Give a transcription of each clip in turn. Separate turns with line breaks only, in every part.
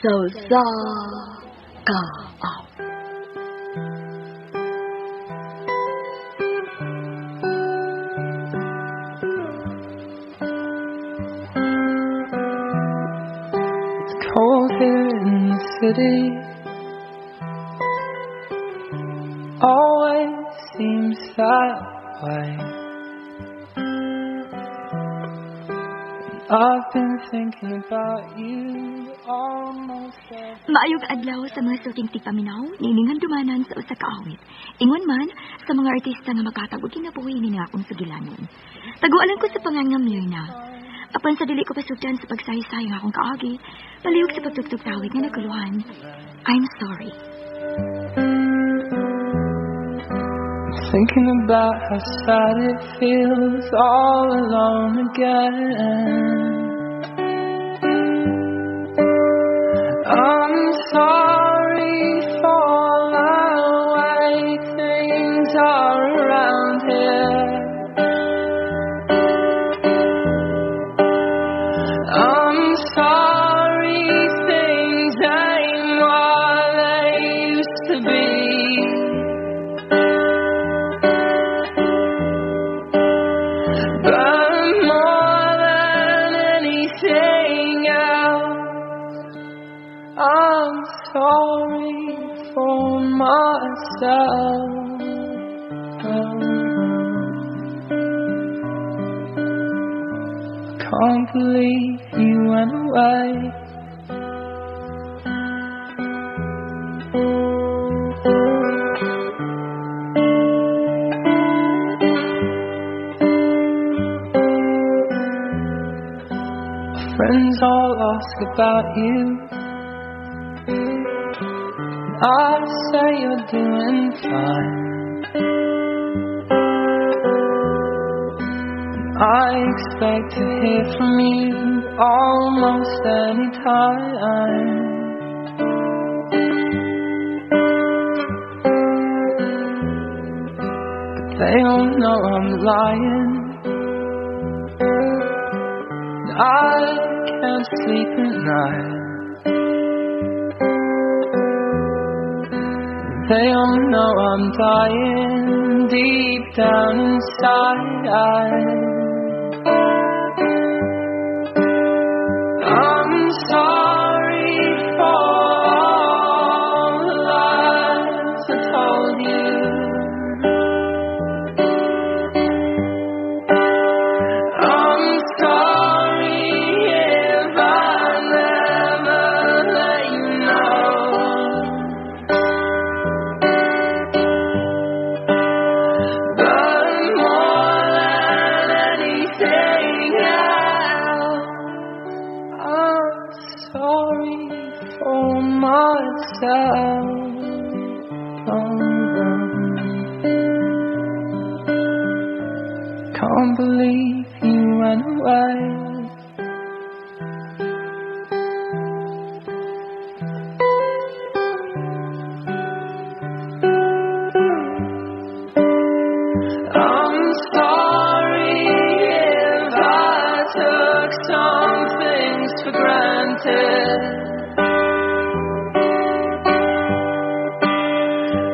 Sa Usa Ka Awit.
It's cold here in the city. Always seems that way. I've been thinking about you almost every
Maayong adlaw sa mga suking tigpaminaw, niining handumanan sa usa ka awit. Ingon man sa mga artista nga makatag og kinabuhi ni nga akong sugilanon. Tagualan ko sa pangan nga Mirna. Apan sa dili ko pasugdan sa pagsaysay ang akong kaagi, palihog sa pagtugtog sa awit nga nagkuluhan. I'm sorry.
I'm thinking about how sad it feels all alone again. I'm sorry for the way things are around here. I'm sorry things ain't what they used to be. But more than anything else, I'm sorry for myself. I can't believe you went away. Friends all ask about you. I say you're doing fine. I expect to hear from you almost any time. But they all know I'm lying. I can't sleep at night. They all know I'm dying deep down inside. I'm sorry for all the lies I told you. I'm sorry if I never let you know. But more than anything else, I'm sorry for myself. Can't believe you went away. I'm sorry if I took some things for granted.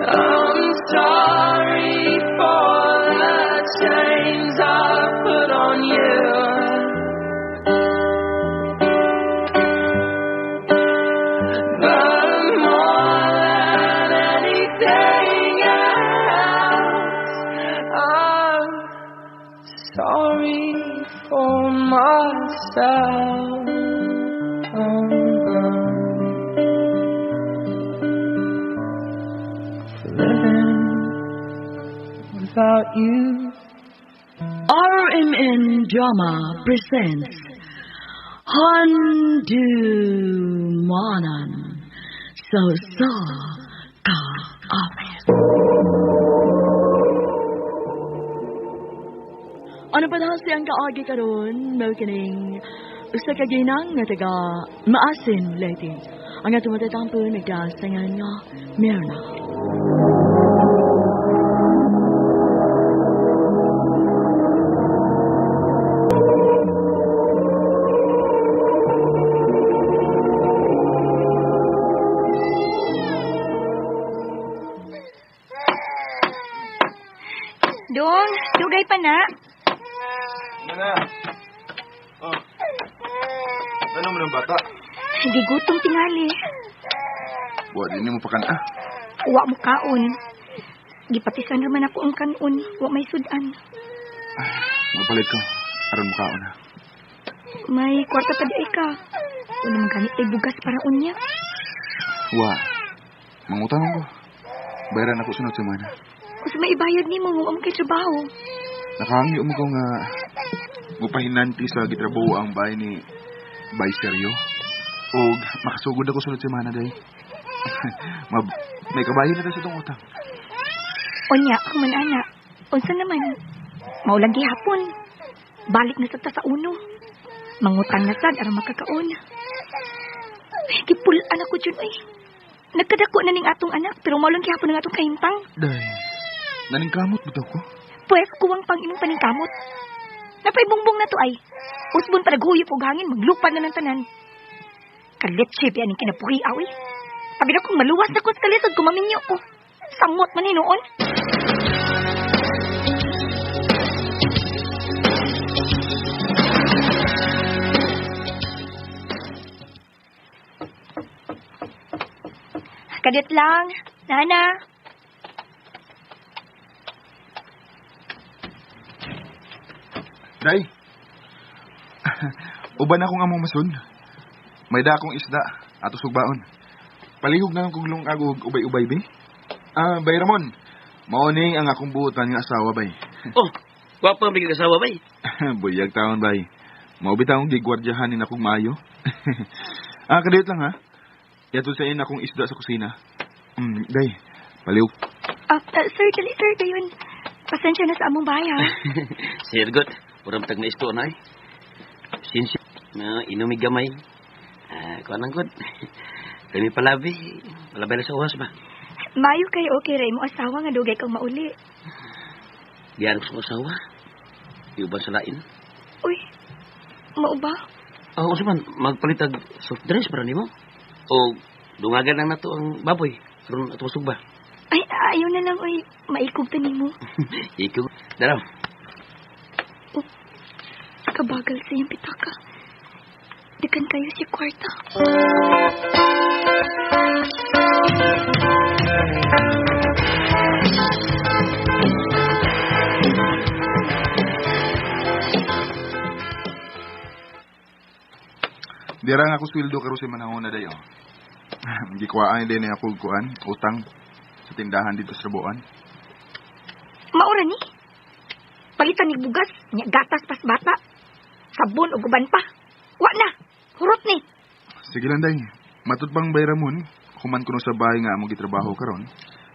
I'm sorry for the chains I put on you. But more than anything else, I'm sorry for myself. For living without you.
RMN Drama presents Handumanan sa Usa Ka Awit. Ano pa daw siyang kaagi karon, mao kining usa ka ginang nga taga Maasin, Leyte. Ang atong matatampo nagdasangan nga Mirna.
Dong, dugay pa na.
Ano na? Oh. Ano mo ng bata?
Gigutom tingali.
Wa din mo pakan ah.
Wa mo kaon. Gipatisan raman ako ang kanon. Wa may sudan.
Mapalit ko. Aron mo kaon ha.
May kwarta pa di ay ka. Wala man ganit ay bugas para unya.
Wa. Mangutang ko. Bayaran ako sunod semana.
Usa may ibayad nimo mo ang kay trabaho.
Nakahangyo mo ko nga mupahinanti sa gitrabaho ang bahay ni Bay Seryo. O makasugod ako sunod semana day. May kabayo na tayo sa itong utang.
Unya, human ana. Unsa naman? Maulang gihapon. Balik na sa ta sa uno. Mangutang na sad aron makakaon. Ay, gipulaan ako dyan, ay. Nagkadako na ning atong anak, pero maulang gihapon ang atong kahimtang.
Day, naningkamot ba daw ko?
Pwes, kuwang pang imong paningkamot. Napay bungbong na to ay. Usbon pa naghuyop og hangin, maglupad na ng tanan. Kalitsi biya ning kinabuhi, awi. Sabi na kong maluwas na ko sa kalisod, kumaminyo ko. Samot man hinuon. Kadit lang. Nana.
Day, uban akong among masun. May da akong isda ato sugbaon. Palihog na lang kong lungkag og ubay-ubay bi. Ah, Bay Ramon. Mao ning ang akong buotan nga asawa bay.
Oh, gwapa ang biglang asawa bay.
Buyag taon bay. Mao bitawng gigwardyahan ni akong maayo. Ah, kadiyot lang ha. Yato sa in akong isda sa kusina. Day, palihog.
Sir, dali sir, dayon. Pasensya na sa among bahay, ha.
Sir God, urang tag na isto na ay. Sinsya, na inumi gamay. Ah, kuan ang god. Kami palabi, palabay na sa oras ba?
Mayo kay okay ray mo asawa nga dugay kang mauli.
Diyan ko sa asawa. Iuban sa lain.
Uy, mao ba?
Oh, unsa man magpalit og soft drinks para nimo? O dungagan lang nato ang baboy aron ato masugba.
Ay, ayaw na lang, uy. Maikog ta nimo.
Ikaw, daraw.
Kabagal sa iyong pitaka. Dikan kayo si kwarta.
Dira nga ako sweldo karon sa manahon na dayo. Gikuhaan din ako kuan, utang sa tindahan dito sa Rabuan.
Maura ni. Palitan ni bugas, nya gatas pas bata. Sabon ug uban pa. Wa na. Hurot ni.
Sige lang day. Matud bang bay Ramon, human kuno sa bahay nga among gitrabaho karon,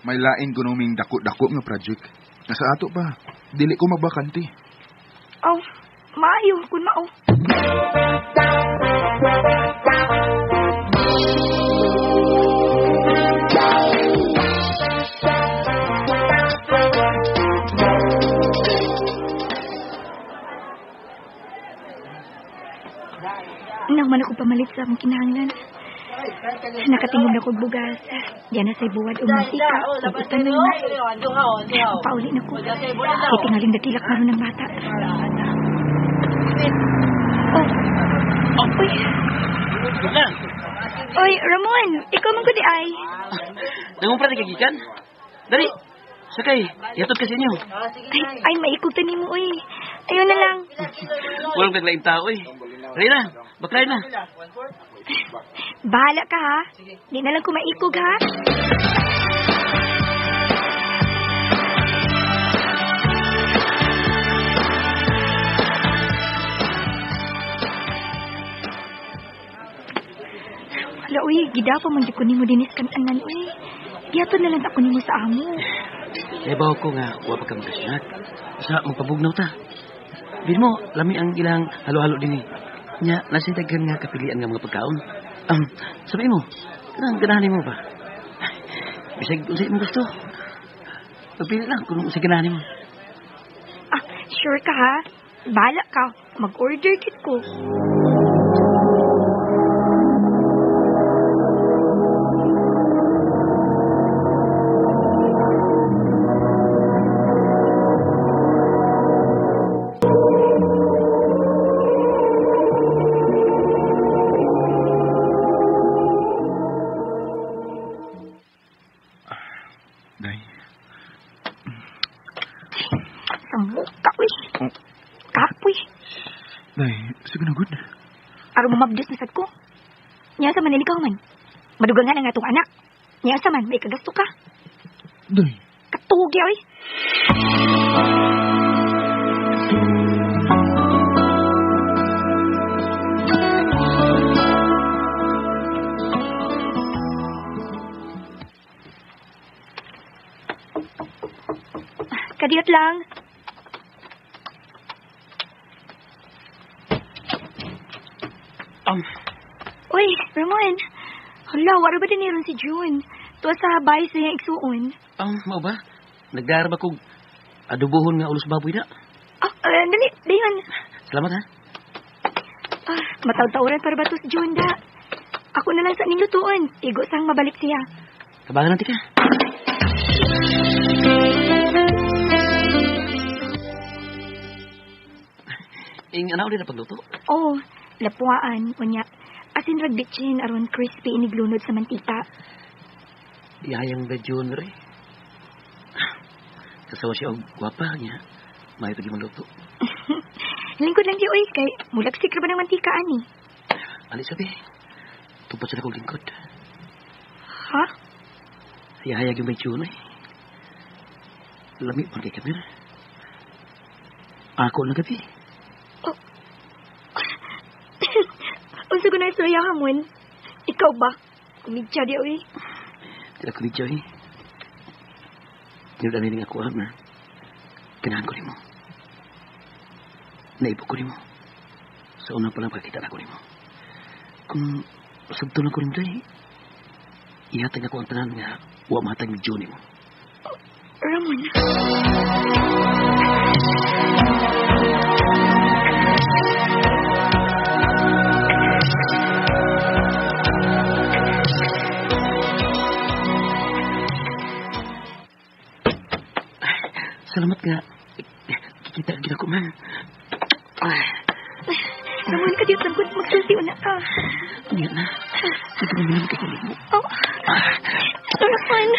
may lain kuno ming dako-dako nga project. Nasa ato pa, dili ko mabakante.
Aw, maayo kun mao. Nang man ako pamalit sa among kinahanglan. Nakatingog na kog bugas. Diyan na sa'y buwad og mantika. Ug utan na yun. Pauli na ko. Kay tingaling natilak karon ng bata. Oh. Uy. Oy, Ramon, ikaw man gud ay.
Nangumpra ni kagikan? Dali. Sakay, yatod kasi inyo.
Ay, maikog ta nimo oy. Ayun na lang.
Walang taglaing tao eh. Reyna, baklay na.
Bahala ka ha. Di na lang ko maikog ha. Hala, uy, gidapa man di ko nimo dinis kan-anan, uy. Gihatod na lang ako nimo sa amo.
Ebaw ko nga, wa pa ka magkasyak. Sa magpabugnaw ta. Bin mo, lami ang ilang halo-halo din eh. Nya, nasintaghan nga kapilian nga mga pagkaon. Sabi mo, kanang ganahan mo ba? Bisag, unsay mo gusto. Pagpili lang kung unsay ganahan mo.
Ah, sure ka ha? Bahala ka. Mag-order kit ko.
Oh.
Kapoy.
Day, sige na good.
Aron mamabdos na sad ko. Niya sa man ikaw man. Madugangan ang atong anak. Niya sa man, may kagasto ka.
Day.
Katugi, oy. Kadiyot lang. Uy, Ramon. Hala, waro ba din si June? Tuwa sa bahay sa iyang igsuon.
Mao ba? Nagdara ba kog adubohon nga ulos baboy na?
Dali, dayon.
Salamat ha.
Matawtawran para ba to si June da? Ako na lang sa ning lutuon. Igo sang mabalik siya.
Tabangan natin ka. Ing anaw din na pagluto?
Oh, lapuan, unya. Asin ragbitsin aron crispy iniglunod sa mantika.
Iyayang ba June, re? Kasawa siya og gwapa niya. May pagi magluto.
Lingkod lang di oy kay mulagsik ra ba ng mantika ani?
Ali sabi. Tupad sa akong lingkod.
Ha?
Iyayag yung may June eh. Lami man kay kamera. Ako na gabi.
Oh. Unsa ko na istorya hamon? Ikaw ba? Kumidya di oy.
Tila kumidya eh. Tinudan nining ako na. Ganahan ko nimo. Naibog ko nimo. Sa una pa lang pagkita na ko nimo. Kung sabto lang ko nimo day, ihatag ako ang tanan nga wa mahatag ni Joe nimo.
Ramon.
Salamat nga. Kikita ang ginako man.
Ramon, kadiyot lang ko magsulti una ka.
Hindi na. Hindi na naman kay mo.
Oh. Ramon.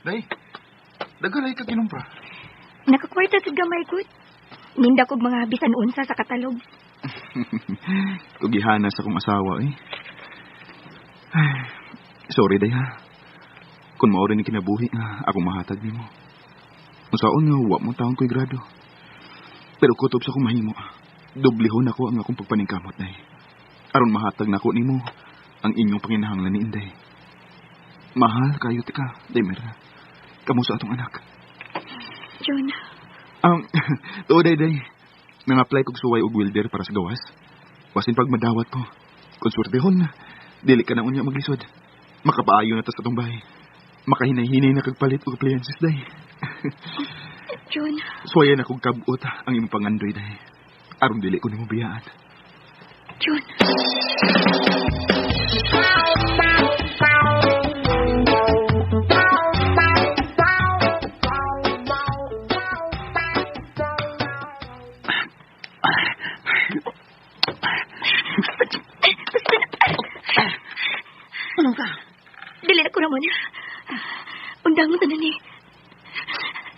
Day, dagalay ka kinumpra.
Nakakwarta sa gamay ko. Ninda kog mga bisan unsa sa katalog.
Kugihana sa akong asawa eh. Sorry day ha. Kung mao rin ni kinabuhi nga akong mahatag nimo. Unsaon nga wa mo taon ko'y grado. Pero kutob sa akong mahimo. Doblehon ako ang akong pagpaningkamot day. Aron mahatag nako nimo ang inyong panginahanglan ni Inday. Mahal kayo tika, day Mera. Kamo sa atong anak.
June.
Tuo day day. Nang-apply kog suway og welder para sa gawas. Wasin pag madawat ko. Kung swertehon, dili ka na unya maglisod. Makapaayo na ta sa atong bahay. Makahinay-hinay na kagpalit og appliances day.
June.
Suwayan akong kabot ang imong pangandoy day. Aron dili ko nimo biyaan.
June.
Anong ka?
Dili na ko naman. Undang mo tanan eh.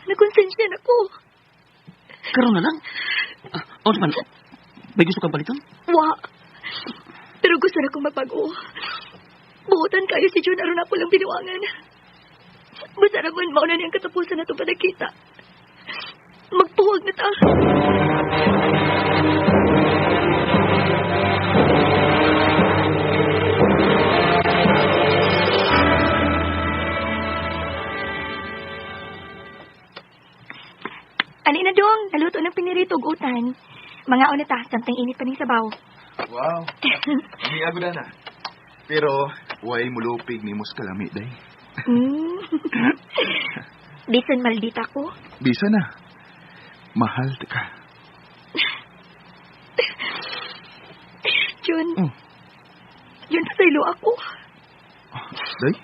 Nakonsensya na ko.
Karoon na lang? O naman, may gusto kang paliton?
Wa. Pero gusto na kong mapag-o. Buotan kayo si June aron ako lang binuangan. Basta naman, mauna niyang katapusan na itong panagkita. Magpuwag na ta. Ali na dong, naluto ng pinirito og utan. Mga una ta, samtang init pa ning sabaw.
Wow. Amiago na na. Pero, way mulupig ni mos kalami, day.
Bisan maldita ko.
Bisa na. Mahal ka.
Jun.
Oh.
Jun, pasaylo ako.
Day?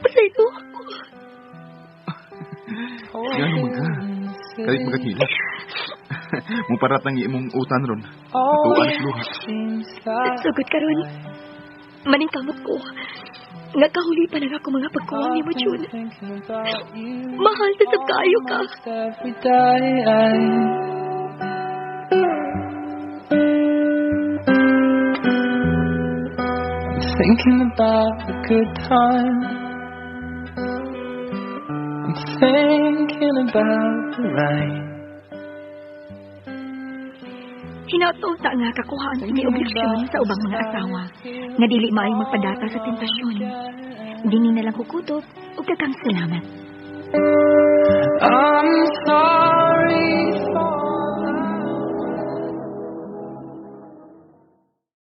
Pasaylo ako.
Nga naman ka. Kalit magkakila. Muparat ang imong utan ron. Natuan sa luha.
Seems like
Sugod karon, maningkamot ko. Nga kahuli pa lang ako mga pagkuwang nimo, June.
thinking about you
Mahal na sab kaayo ka.
almost every day. I'm thinking about the good times. I'm thinking about the rain.
Hinautong ta nga kakuhaan ini og leksyon sa ubang mga asawa nga dili maayong magpadata sa tentasyon. Dini na lang kukutob ug daghang salamat.
I